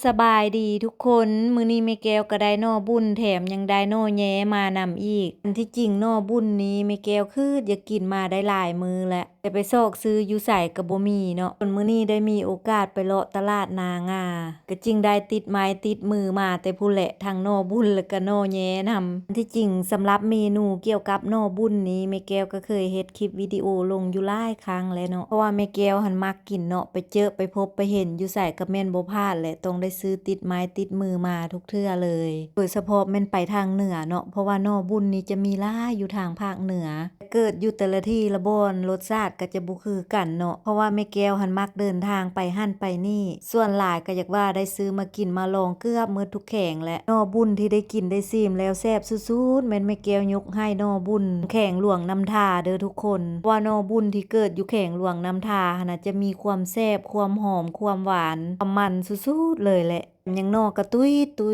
ສະບາຍດີທຸກຄົນ, ມື້ນີ້ແມ່ແກ້ວກໍໄດ້ໜໍ່ບຸ້ນ ແຖມຍັງໄດ້ໜໍ່ແຍມານຳອີກ. ອັນທີ່ຈິງໜໍ່ບຸ້ນນີ້ແມ່ແກ້ວຄຶດຢາກກິນມາໄດ້ຫຼາຍມື້ແລ້ວ, ແຕ່ໄປຊອກຊື້ຢູ່ໃສກໍບໍ່ມີເນາະ. ຈົນມື້ນີ້ໄດ້ມີໂອກາດໄປເລາະຕະຫຼາດນາງາ ກໍຈຶ່ງໄດ້ຕິດໄມ້ຕິດມືມາແຕ່ພຸ້ນແຫຼະ, ທັງໜໍ່ບຸ້ນແລ້ວກໍໜໍ່ແຍນຳ. ອັນທີ່ຈິງສຳລັບເມນູກ່ຽວກັບໜໍ່ບຸ້ນນີ້ ແມ່ແກ້ວກໍເຄີຍເຮັດຄລິບວິດີໂອລົງຢູ່ຫຼາຍຄັ້ງແລ້ວເນາະ, ເພາະວ່າແມ່ແກ້ວຫັ້ນມັກ ກິນເນາະ, ໄປເຈີໄປພົບໄປເຫັນຢູ່ໃສກໍແມ່ນບໍ່ພາດແຫຼະ, ຕ້ອງໄດ້ຊື້ຕິດໄມ້ຕິດມືມາທຸກເທື່ອເລີຍ. ໂດຍສະເພາະແມ່ນໄປທາງເໜືອເນາະ, ເພາະວ່າໜໍ່ບຸ້ນນີ້ຈະມີຫຼາຍຢູ່ທາງພາກເໜືອ, ແຕ່ເກີດຢູ່ແຕ່ລະທີ່ລະບ່ອນ ລົດຊາດກໍຈະບໍ່ຄືກັນເນາະ, ເພາະວ່າແມ່ແກ້ວຫັ້ນມັກເດີນທາງໄປຫັ້ນໄປນີ້, ສ່ວນຫຼາຍກໍຢາກວ່າໄດ້ຊື້ມາກິນມາລອງເກືອບໝົດທຸກແຂວງແຫຼະ. ໜໍ່ບຸ້ນທີ່ໄດ້ກິນໄດ້ຊີມແລ້ວແຊບສຸດໆ ແມ່ນແມ່ແກ້ວຍົກໃຫ້ໜໍ່ບຸ້ນແຂວງຫຼວງນ້ຳທາເດີທຸກຄົນ, ເພາະວ່າໜໍ່ບຸ້ນທີ່ເກີດຢູ່ແຂວງຫຼວງນ້ຳທາຫັ້ນນະ ຈະມີຄວາມແຊບ ຄວາມຫອມ ຄວາມຫວານ ຄວາມມັນສຸດໆເລີຍແຫຼະ. ແຖມຍັງໜໍ່ກະຕຸ້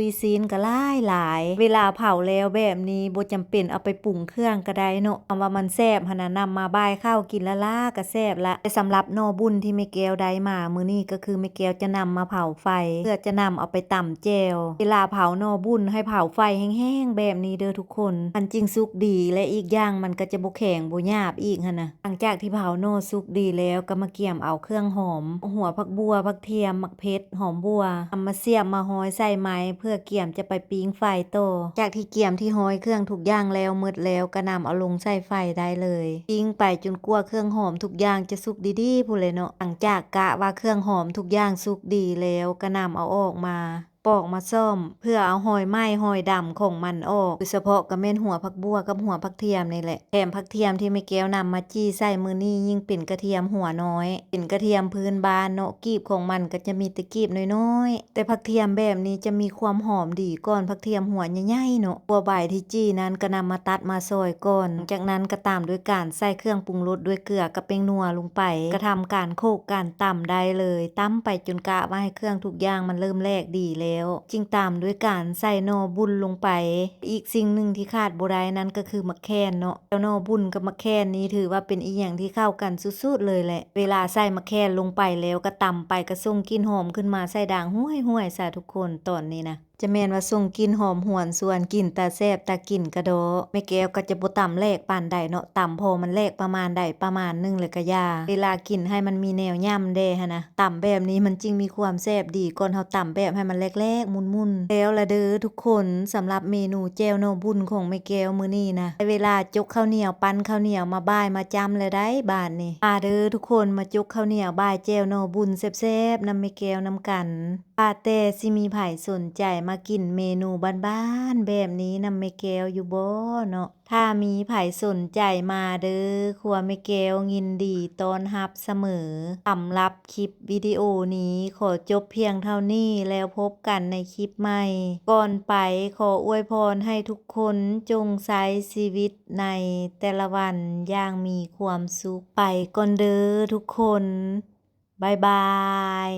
ຍໆ ຊີ້ນກະຫຼາຍໆ. ເວລາເຜົາແລ້ວແບບນີ້ບໍ່ຈຳເປັນເອົາໄປປຸງເຄື່ອງກະໄດ້ເນາະ, ຄຳວ່າມັນແຊບຫັ້ນນະ ນຳມາບ່າຍເຂົ້າກິນລ້າໆກະແຊບລະ. ແຕ່ສຳລັບໜໍ່ບຸ້ນທີ່ແມ່ແກ້ວໄດ້ມາມື້ນີ້ ກໍຄືແມ່ແກ້ວຈະນຳມາເຜົາໄຟ ເພື່ອຈະນຳເອົາໄປຕຳແຈ່ວ. ເວລາເຜົາໜໍ່ບຸ້ນໃຫ້ເຜົາໄຟແຮງໆແບບນີ້ເດີທຸກຄົນ, ມັນຈຶ່ງສຸກດີ ແລະ ອີກຢ່າງມັນກໍຈະບໍ່ແຂງບໍ່ຫຍາບອີກຫັ້ນນະ. ຫຼັງຈາກທີ່ເຜົາໜໍ່ສຸກດີແລ້ວ ກໍມາກຽມເອົາເຄື່ອງຫອມ, ຫົວຜັກບົ່ວ, ຜັກທຽມ, ໝາກເຜັດ, ຫອມບົ່ວ ນຳມາສຽບມາຮ້ອຍໃສ່ໄມ້ ເພື່ອກຽມຈະໄປປີ້ງໄຟຕໍ່. ຈາກທີ່ກຽມທີ່ຮ້ອຍເຄື່ອງທຸກຢ່າງແລ້ວໝົດແລ້ວ ກໍນຳເອົາລົງໃສ່ໄຟໄດ້ເລີຍ, ປີ້ງໄປຈົນກວ່າເຄື່ອງຫອມທຸກຢ່າງຈະສຸກດີໆພຸ້ນແຫຼະເນາະ. ຫຼັງຈາກກະວ່າເຄື່ອງຫອມທຸກຢ່າງສຸກດີແລ້ວ ກໍນຳເອົາອອກມາ ປອກມາສ້ອມ ເພື່ອເອົາຮອຍໄໝ້ຮອຍດຳຂອງມັນອອກ, ໂດຍສະເພາະກໍແມ່ນຫົວຜັກບົ່ວກັບຫົວຜັກທຽມນີ້ແຫຼະ. ແຖມຜັກທຽມທີ່ແມ່ແກ້ວນຳມາຈີ່ໃສ່ມື້ນີ້ ຍິ່ງເປັນກະທຽມຫົວນ້ອຍ, ເປັນກະທຽມພື້ນບ້ານເນາະ, ກີບຂອງມັນກໍຈະມີແຕ່ກີບນ້ອຍໆ, ແຕ່ຜັກທຽມແບບນີ້ຈະມີຄວາມຫອມດີກ່ອນຜັກທຽມຫົວໃຫຍ່ໆເນາະ. ຫົວໃບທີ່ຈີ່ນັ້ນກໍນຳມາຕັດມາຊອຍກ່ອນ, ຈາກນັ້ນກໍຕາມດ້ວຍການໃສ່ເຄື່ອງປຸງລົດດ້ວຍເກືອກັບແປ້ງນົວລົງໄປ, ກະທຳການໂຂກການຕຳໄດ້ເລີຍ. ຕຳໄປຈົນກະວ່າໃຫ້ເຄື່ອງທຸກຢ່າງມັນເລີ່ມແຫຼກດີແລ້ວ ຈຶ່ງຕາມດ້ວຍການໃສ່ໜໍ່ບຸ້ນລົງໄປ. ອີກສິ່ງໜຶ່ງທີ່ຂາດບໍ່ໄດ້ນັ້ນກໍຄືໝາກແຂ່ນເນາະ. ແລ້ວໜໍ່ບຸ້ນກັບໝາກແຂ່ນນີ້ຖືວ່າເປັນອີ່ຫຍັງທີ່ເຂົ້າກັນສຸດໆເລີຍແຫຼະ. ເວລາໃສ່ໝາກແຂ່ນລົງໄປແລ້ວກໍຕຳໄປ ກໍສົ່ງກິ່ນຫອມຂຶ້ນມາໃສ່ດາງຫ້ວຍໆຊະທຸກຄົນ. ຕອນນີ້ນະ ຈະແມ່ນວ່າສົ່ງກິ່ນຫອມຫວນຊວນ ກິ່ນຕາແຊບຕາກິນກະດໍ. ແມ່ແກ້ວກໍຈະບໍ່ຕຳແຫຼກປານໃດເນາະ, ຕຳພໍມັນແຫຼກປະມານໃດປະມານໜຶ່ງແລ້ວກະຢ່າ. ເວລາກິນໃຫ້ມັນມີແນວຫຍ້ຳແດ່ຫັ້ນນະ, ຕຳແບບນີ້ມັນຈຶ່ງມີຄວາມແຊບດີ ກ່ອນເຮົາຕຳແບບໃຫ້ມັນແຫຼກໆໝຸ່ນໆ. ແລ້ວລະເດີທຸກຄົນ, ສຳລັບເມນູແຈ່ວໜໍ່ບຸ້ນຂອງແມ່ແກ້ວມື້ນີ້ນະ, ໄດ້ເວລາຈົກເຂົ້າໜຽວ ປັ້ນເຂົ້າໜຽວມາບ່າຍມາຈ້ຳແລ້ວໃດ໋ບາດນີ້. ມາເດີທຸກຄົນ, ມາຈົກເຂົ້າໜຽວບ່າຍແຈ່ວໜໍ່ບຸ້ນແຊບໆນຳແມ່ແກ້ວນຳກັນ. ວ່າແຕ່ຊິມີໃຜສົນໃຈມາກິນເມນູບ້ານໆແບບນີ້ນຳແມ່ແກ້ວຢູ່ບໍ່ເນາະ? ຖ້າມີໃຜສົນໃຈມາເດີ, ຄົວແມ່ແກ້ວຍິນດີຕ້ອນຮັບສະເໝີ. ສຳລັບຄລິບວິດີໂອນີ້ຂໍຈົບພຽງເທົ່ານີ້ ແລ້ວພົບກັນໃນຄລິບໃໝ່. ກ່ອນໄປຂໍອວຍພອນໃຫ້ທຸກຄົນຈົ່ງໃຊ້ຊີວິດໃນແຕ່ລະວັນຢ່າງມີຄວາມສຸກ. ໄປກ່ອນເດີທຸກຄົນ. ບາຍບາຍ.